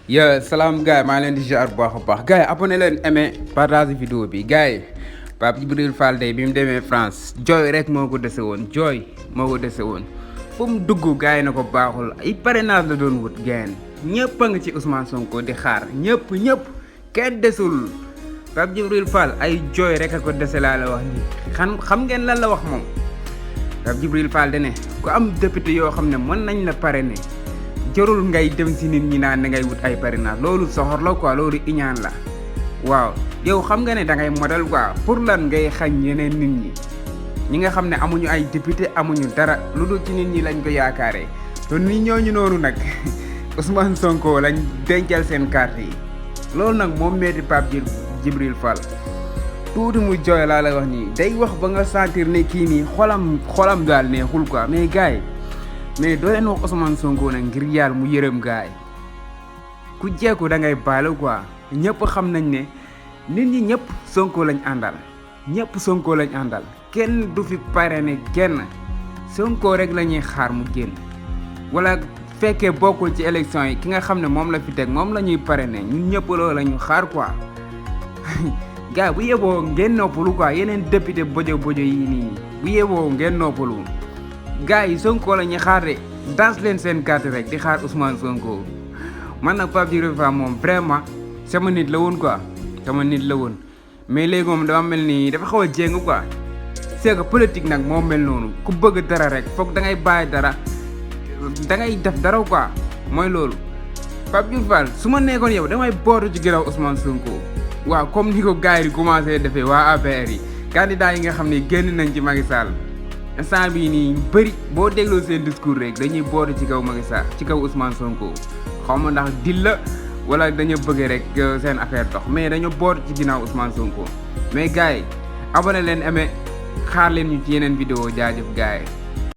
Salam gars yi maa leen di ziar bu baax a baax gars yi abonné leen aimé partage vidéo bi gars yi Pape Djibril Fall day bi mu demee France jooy rek moo ko dese woon fu mu dugg gars yi na ko baaxul ay parrainage la doon wut gars yi ñëpp a ngi ci Ousmane Sonko di xaar ñëpp kenn desul Pape Djibril Fall ay jooy rek a ko dese laa la wax nii xam ngeen lan la wax moom Pape Djibril Fall de ne ku am député yoo xam ne mën nañ la parrainer jarul ngay dem si nit ñi naan da ngay wut ay parrainage loolu soxor la quoi loolu iñaan la waaw yow xam nga ne da ngay modèle quoi pour lan ngay xañ yeneen nit ñi nga xam ne amuñu ay député amuñu dara lu dul ci nit ñi lañ ko yaakaaree te nit ñooñu noonu nag Ousmane Sonko lañ dencal seen carte yi loolu nag moom metti Pape Djibril Fall tuuti mu jooy laa la wax nii day wax ba nga sentir ne kii nii xolam daal neexul quoi mais gars yi mais doo leen wax Ousmane Sonko nag ngir yàlla mu yërëm gaay ku jekku da ngay baale quoi ñëpp xam nañ ne nit ñi ñëpp Sonko lañ àndal kenn du fi parrainé kenn Sonko rek la ñuy xaar mu génn wala fekkee bokkul ci élection yi ki nga xam ne moom la fi teg moom la ñuy parrainé ñun ñëpp loolu la ñu xaar quoi gars bu yeboo ngeen noppalu quoi yeneen député bojo yi nii bu yeboo ngeen noppalu gars yi Sonko la ñuy xaar de dans leen seen carte rek di xaar Ousmane Sonko man nag Pape Djibril Fall moom vraiment sama nit la woon quoi mais léegi moom dama mel ni dafa xaw a jéng quoi c'est que politique nag moo mel noonu ku bëgg dara rek foog da ngay bàyyi dara da ngay def dara quoi mooy loolu Pape Djibril Fall su ma nekkoon yow damay bootu ci ginnaaw Ousmane Sonko waaw comme ni ko gars yi commencé defee waa APR yi candidat yi nga xam ne génn nañ ci Macky Sall instant bii nii bëri boo dégloo seen discours rek dañuy bootu ci kaw Macky Sall ci kaw Ousmane Sonko xaw ma ndax dil la wala dañoo bëgg rek seen affaire dox mais dañoo bootu ci ginnaaw Ousmane Sonko mais gars yi abonné leen aimé xaar leen ñu ci yeneen vidéo jaajëf gars yi